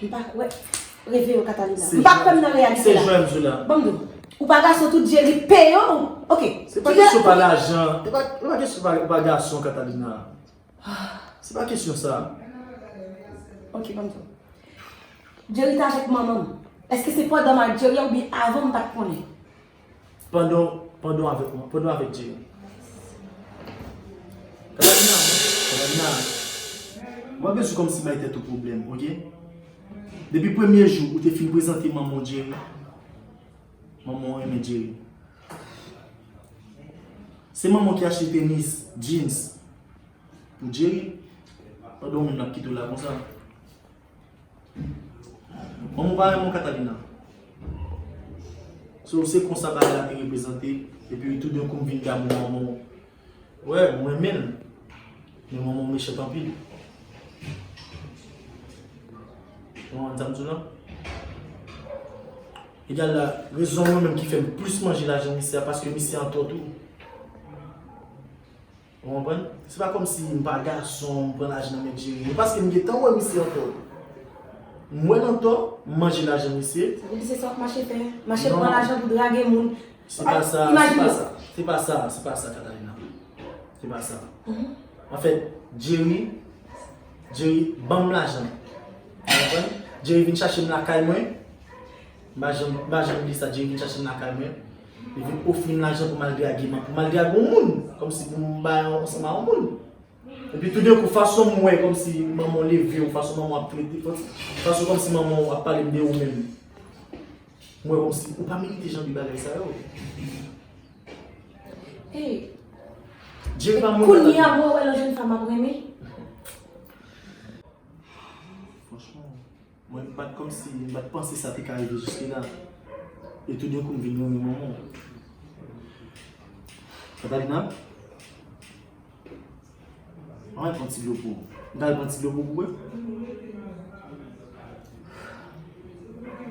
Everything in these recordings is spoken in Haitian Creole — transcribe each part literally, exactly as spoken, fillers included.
M pa kwè. Reve yo, Catalina. M pa kwè m nan reyalite la. Se jwè m jwe la. Ban m di w. Ou pa gason tout, Jerry peye w. Ok. Se pa kesyon pa lajan. Se pa, se pa kesyon pa, pa gason, Catalina. Se pa kesyon sa. Ok, ban m di w. Jerry t avèk manman m. Èske se pandan m ak Jerry oubyen avan m pa t konnen? Pandan, pandan avèk mwen, pandan avèk Jerry. Katalina, Katalina, mwen bezwen kòmsi bay tèt ou pwoblèm, ok? Depi premye jou ou te fin prezante manman w Jerry, manman w renmen Jerry. Se manman w ki achte tenis, jeans pou Jerry, pandan w menm l ap kite w la konsa. Manman w pa renmen w, Catalina. So, se konsa bagay la te reprezante, epi toudenkou m vin damou manman w. Wè, m renmen l. Men manman w mechan anpil. Ou konprann sa m di w la? Egal la, rezon mwen menm ki fè m plis manje lajan misye a, paske misye antò tou. Ou konprann? Se pa kòmsi m pa gason, m pran lajan nan men Jerry. E paske m gentan wè misye antò. M wè l antò, m manje lajan misye. Sa vle di se sa w ap mache fè? Mache pran lajan pou drage moun. Se pa sa, se pa sa, se pa sa, se pa sa, Catalina. Se pa sa. Anfèt, Jerry, Jerry ban m lajan. Ou konprann? Jerry vin chache m lakay mwen. M pa janm, m pa janm bliye sa, Jerry vin chache m lakay mwen. Li vin ofri m lajan pou m al drage, pou m al drage yon moun. Kòmsi pou m bay ansanm a yon moun. Epi toudenkou, fason m wè kòmsi manman w leve w, fason manman w ap trete, fason kòmsi manman w ap pale m de ou menm. M wè kòmsi ou pa merite jan de bagay sa yo. Hey. Jerry pa mwen. Kounye a mwen wè yon jèn fanm ap renmen. Franchman. Mwen, m pa t kòmsi, m pa t panse sa te ka rive jiske la. E toudenkou, m vin renmen manman w. Catalina, ann al pran ti dlo pou ou. M ta al pran ti dlo pou ou, wi.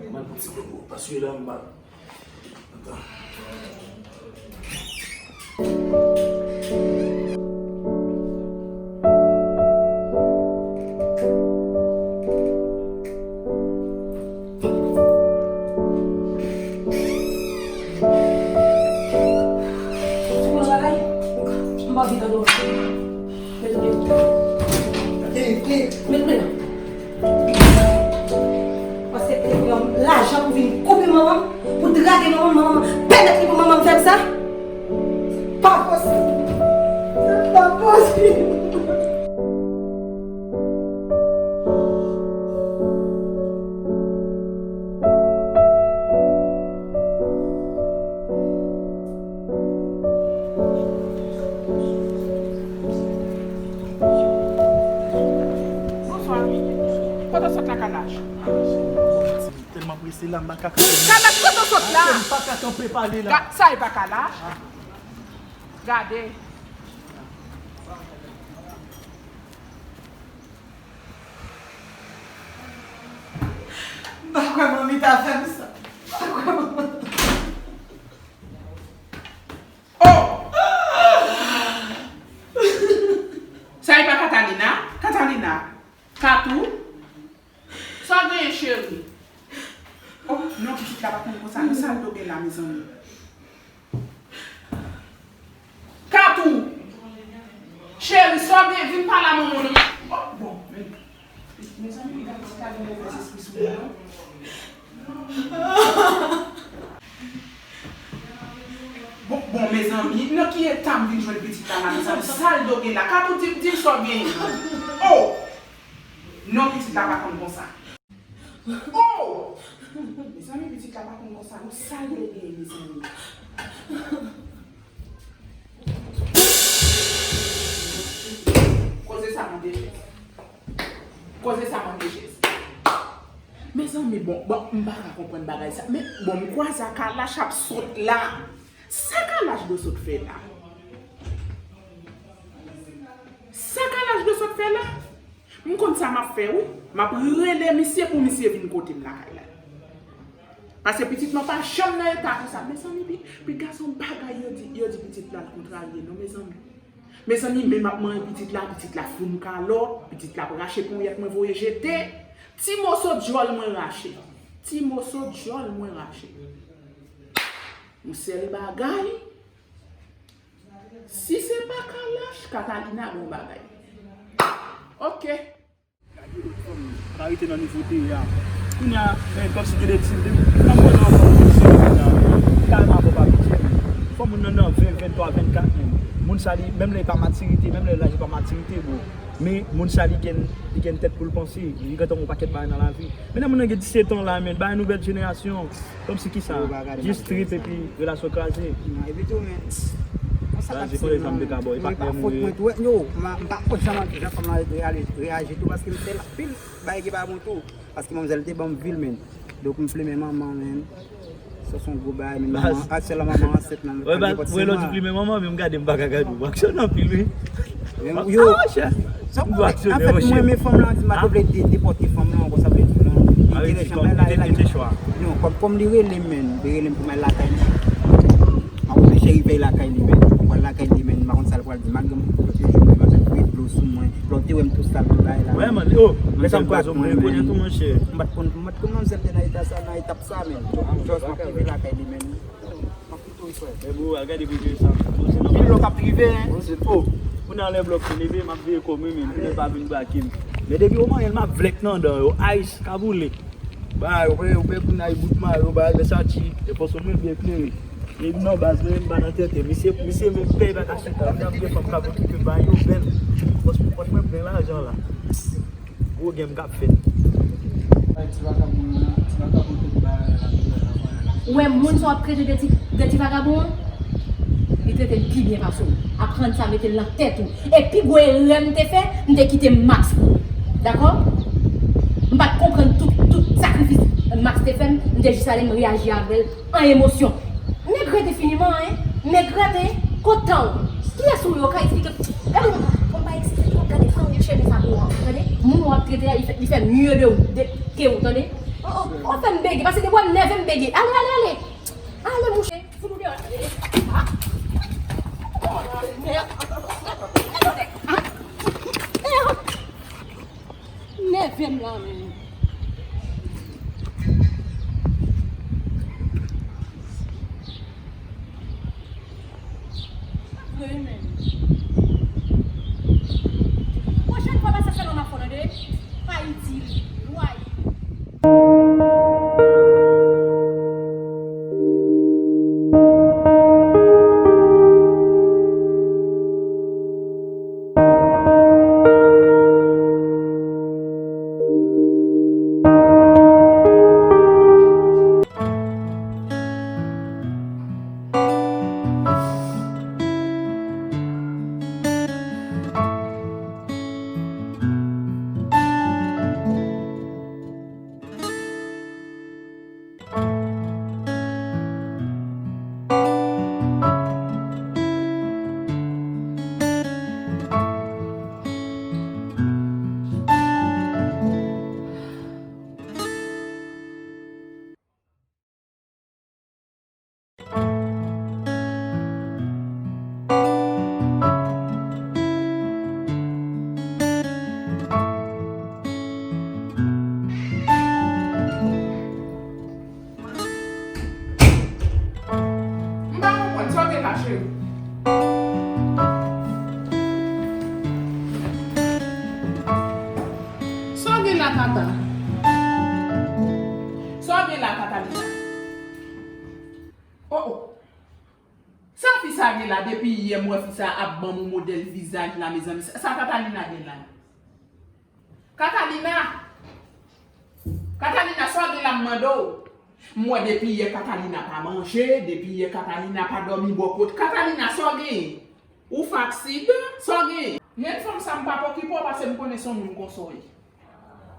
M al pran ti dlo pou ou, paske la, m pa. Paske te pran lajan pou vin koupe manman m, pou drage manman m, manman m pèmèt li pou manman m fè m sa? Pa posib! Sa pa posib! Bonswa. Kote w sot la, Kalash? Tèlman prese la, m pa ka kanpe. Kalash, kote w sot la? M pa ka kanpe pale la. Sa e pa Kalash? Gade. M pa kwè manmi ta fè m sa. M pa kwè manman. Oh! Sa e pa Catalina? Catalina? Katou? Sa w genyen, cheri? Oh, non, pitit la pa konn konsa. Men sa l do gen la, mezanmi. Katou! Cheri, sa w gen? Vin pale a manman w non. Oh, bon, men, mezanmi, gade si ta gen movèz espri sou mwen non. Bon, bon, mezanmi, nan ki eta m vin jwenn pitit la la, mezanmi? Sa l do gen la? Katou, di m, di m sa w gen. Oh! Non, pitit la pa konn konsa. Oh! Mezanmi, pitit la pa konn konsa non, sa l do gen, mezanmi? Koze sa mande chèz. Koze sa mande chèz. Mezanmi, bon, bon, m pa ka konprann bagay sa. Men, bon, m kwaze a Kalash ap sot la. Sa Kalash dwe sot fè la? Sa Kalash dwe sot fè la? M konn sa m ap fè, wi. M ap rele misye pou misye vin kote m lakay la. Paske pitit mwen pa janm nan eta konsa. Mezanmi, pi, pi gason bagay yo di, yo di pitit la l kontrarye non, mezanmi. Mezanmi, men m ap manyen pitit la, pitit la fout m kalòt, pitit la ap rache ponyèt mwen voye jete. Ti moso djòl mwen rache. Ti moso djòl mwen rache. Yon sèl bagay, si se pa Kalash, Catalina gon bagay. Ok. Gade lòt fanm, pa rete nan nivo te ye a. Kounye a, men kòmsi gen de ti, de, fanm mwen nan fanm mwen se kounye a. Kalm avè w pa pitye. Fanm moun nan nan ven, venntwa, vennkat menm. Moun sa li, menm lè e pa matirite, menm lè laj e pa matirite, bro. Men moun sa li gen, li gen tèt pou l panse. Li gentan wè yon pakèt bagay nan lavi. Men nan moun nan gen disèt an la, men bagay nouvèl jenerasyon. Kòmsi kisa? Yo pa gade jis trip epi relasyon kraze. Non, epi tou, men, konsa k ap di m nan, mwen pa fòt mwen tou. Yo, m pa konn jan, jan fanm lan reyaji tou, paske m fè l anpil bagay ki pa bon tou. Paske manmzèl te ban m vi l, men. Donk, m flimen manman, men. Sa se yon gwo bagay, men manman, aktyèlman manman ansent nan, wè, lòt ou flimen manman, men m gade, m pa ka gade w. Ou aksyonè anpil, wi. Yo, sa w konnen, anfèt, mwen, men fanm lan di m pa t vle de-, depòte fanm lan, konsa vle di non. Li te janm la, la, non, kòm, kòm li rele m, men, li rele m pou m al lakay li. M ap oblije rive lakay li, men. M pral lakay li, men, m pa konn sa l pral di. Malgre m kote jou, men, m ap met dlo sou mwen. Lè w te wè m tou sal, tout bagay la. Wè, man, oh, men sa m pa t konn, men. M pa t konn, m pa t konn manmzèl te nan eta sa, nan etap sa, men. Just m ap rive lakay li, men. M ap kite w, frè. Men bro, al gade videyo sa. Anpil lòk ap rive, hein. Oh, kounye a lè blòk te leve, m ap veye kò mwen, men. Kounye a l pa vin brake m. Men depi w manyen l, m ap vlèk nan dan yo. Ice, kaboule. Ba, yo pe, yo pe kounye a, bout mayo, ba, Versace. E fòs mwen byen klere. E non, baz, mwen, m pa nan tenten. Misye, misye menm pè pa ka chita. Mwen ap gen fanm k ap okipe m, ba, yo bèl. Fòs, fòs mwen plen lajan la. Gwo game k ap fèt. Ou wè moun sa w ap trete de ti, de ti vagabon an? Li trete l pi byen pase w. Aprann sa, mete l nan tèt ou. E pi gwo erè m te fè, m te kite Max pou ou. Dakò? M pa t konprann tout, tout sakrifis Max te fè m, m te jis ale m reyaji avè l an emosyon. Nèg rete finiman, hein? Nèg rete, kot tan w? Kiyès ou ye? Ou ka eksplike m? Gade, fò m pa eksplike w, gade, fò m cheve sa pou w, tande? Moun w ap trete a, li fè, li fè mye de ou, de, ke ou, tande? Oh, oh, oh, fè m bege, paske depi w ap nève m bege. Ale, ale, ale! Ale, mouche, fout ou deyò, tande? Ah! Oh, ale, mèd! Nève m la, men. Vre, men. Pwochèn fwa, pa sa sèlman m ap fè w tande. Pa itil. Lwaye. M pa konprann, sa w gen la, cheri? Sa w gen la, Tata? Sa w gen la, Catalina? Oh, oh. Sa fi sa gen la, depi yè m wè fi sa ap ban m yon modèl vizaj la, mezanmi. Sa, sa Catalina gen la? Catalina! Catalina, sa w gen la, m mande w? M wè depi yè Catalina pa manje, depi yè Catalina pa dòmi bò kote. Catalina, sa w genyen? Ou fè aksidan? Sa w genyen? Nèg fanm sa, m p ap okipe w, paske m konnen se yon moun konsa w ye.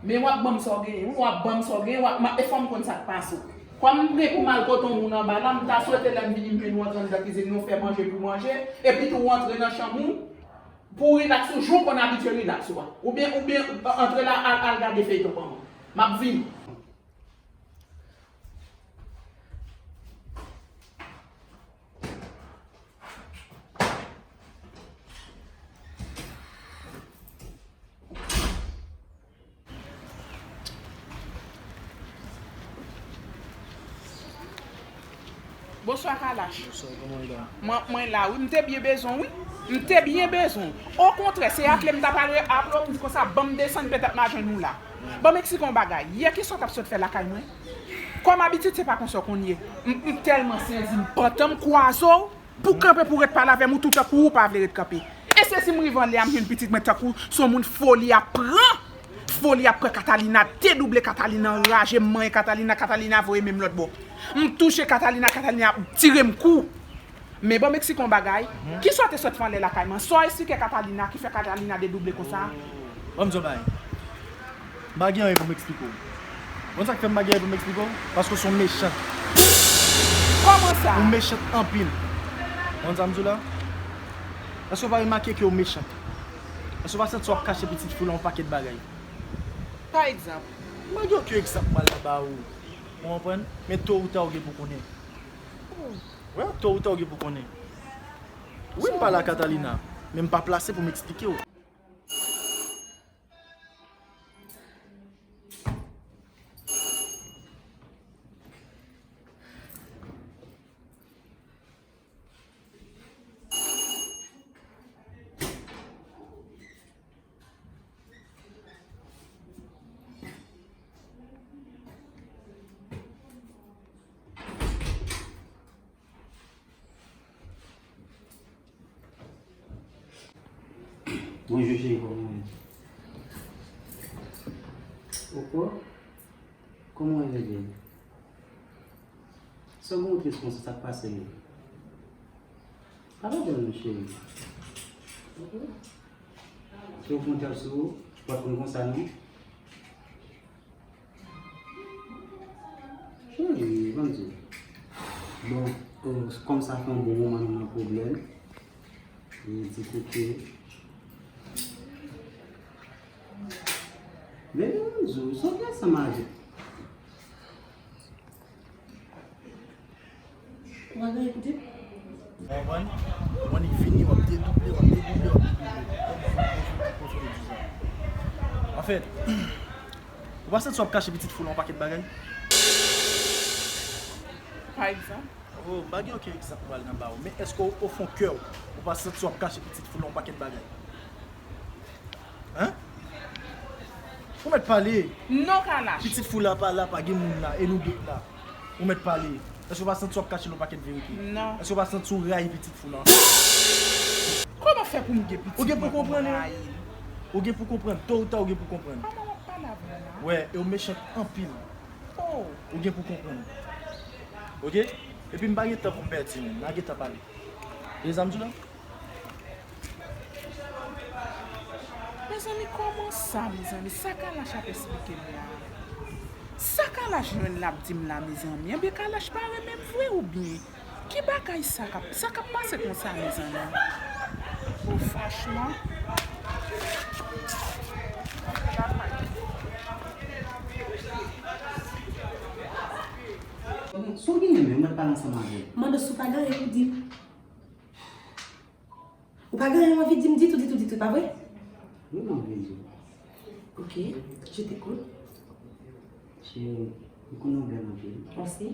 Men w ap ban m sa w genyen, wi, w ap ban m sa w genyen, w ap, m ap, e fò m konn sa k pase w. Kòm m gen pou m al kote yon moun anba la, m ta swete lè m vini, m jwenn ou antre anndan kizin, nou fè manje pou manje, epi tou ou antre nan chanm ou, pou w rilaks ou, jan w konn abitye rilaks ou a. Oubyen, oubyen, antre la, al, al gade feyton kòman. M ap vini. Bonswa, Kalash. Bonswa, kòman w ye la? Mwen, mwen la, wi. M te byen bezwen w, wi. M te byen bezwen w. Okontrè, se aple m ta pral aple w, m di konsa, ban m desann, petèt m a jwenn ou la. Ban m eksplike w yon bagay. Yè, kisa w t ap sot fè lakay mwen? Kòm abitid, se pa konsa w konn ye. M, m tèlman sezi, m pantan m kwaze w. Pou kanpe, pou ret pale avè m, ou tou tankou ou pa vle ret kanpe. E se si m rive anlè a, m jwenn pitit mwen tankou se yon moun foli ap pran. Foli ap pran Catalina, dedouble Catalina, anraje, m manyen Catalina, Catalina voye men m lòt bò. M touche Catalina, Catalina ap tire m kou. Men ban m eksplike w yon bagay. Kisa w te sot fè anlè lakay mwen? Sa w eksplike Catalina ki fè Catalina dedouble konsa? Ban m di w yon bagay. M pa gen anyen pou m eksplike w. Konn sa k fè m pa gen anyen pou m eksplike w? Paske w se yon mechant. Kòman sa? Ou mechant anpil. Konn sa m di w la? Èske w pa remake ke w mechant? Èske w pa santi w ap kache pitit fi w lan yon pakèt bagay? Pa egzanp? M pa gen okenn egzanp m pral ba ou. Ou konprann? Men to ou ta ou gen pou konnen. Wi, to ou ta ou gen pou konnen. Wi, m pale a Catalina, men m pa plase pou m eksplike w. Bonjou cheri, kòman w ye? Opo, kòman w ye, bebe? Sa w gen w tris konsa, sa k pase menm? Pa pè non, cheri. Opo, si w pran tèt sou ou, w ap pran konsa non. Cheri, ban m di w. Bon, euh, kòm sa fè yon bon moman nou nan pwoblèm, li di kote. Bebe, ban m di w, sa w fè ansanm avè l? Ou pa gen anyen pou di m? Ou konprann? Ou konn li vini, w ap dedouble, w ap dedouble, w ap dedouble. Anfèt, ou pa santi w ap kache pitit fi w lan yon pakèt bagay? Pa egzanp? Oh, m pa gen okenn egzanp m pral nan ba ou. Men èske o fon kè w, ou pa santi w ap kache pitit fi w lan yon pakèt bagay? Hein? Ou mèt pale. Non, Kalash. Pitit fi w la pa la, pa gen moun la, e nou de la. Ou mèt pale. Èske w pa santi w ap kache l yon pakèt verite? Non. Èske w pa santi w rayi pitit fi w lan? Kòman fè pou m gen pitit mwen pou m rayi l? Ou gen pou konprann. To ou ta, ou gen pou konprann. Kòman w ap pale avè m la? Wè, e w mechant anpil. Oh. Ou gen pou konprann. Oke? Epi m pa gen tan pou m pèdi menm. N a gentan pale. E sa m di w la? Mezanmi, kòman sa, mezanmi? Sa Kalash ap esplike m la? Sa Kalash jwenn l ap di m la, mezanmi? Ebyen, Kalash pa renmen m vre oubyen? Ki bagay sa k ap, sa k ap pase konsa, mezanmi? Oh, franchman. Sa w genyen menm, mwen pale ansanm avè w. Mande si w pa gen anyen pou di m. Ou pa gen anyen w anvi di m ditou, ditou, ditou, pa vre? Wi, mwen vle di w. Ok, je t'écoute. Cheri, m konnen w bèl anpil. Mèsi.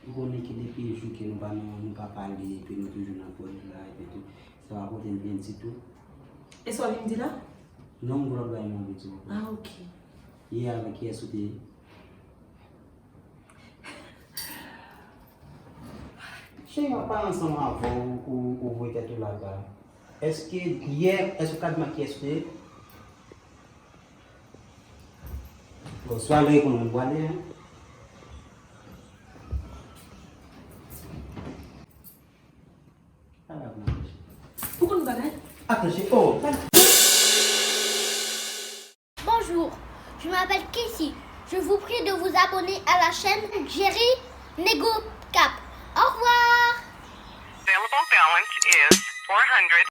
M konnen ke depi jou ke nou pa nan, nou pa pale, epi nou toujou nan pwojè la, epi tou, sa pa pote m byen ditou. E sa w vin di la? Non, m gen lòt bagay m anvi di w ankò. Ah, ok. Yè avèk kiyès ou te ye? Cheri, m ap pale ansanm avè w, ou, ou voye tèt ou laba. Èske yè, èske w ka di m ak kiyès ou te ye? Bon, swa lè w reponn mwen, m prale, hein. Ou konn bagay? Atann, cheri. Oh! Bonjour, je m'appelle Casey. Je vous prie de vous abonner à la chaîne Jerry Nego Cap. Au revoir. Available balance is four hundred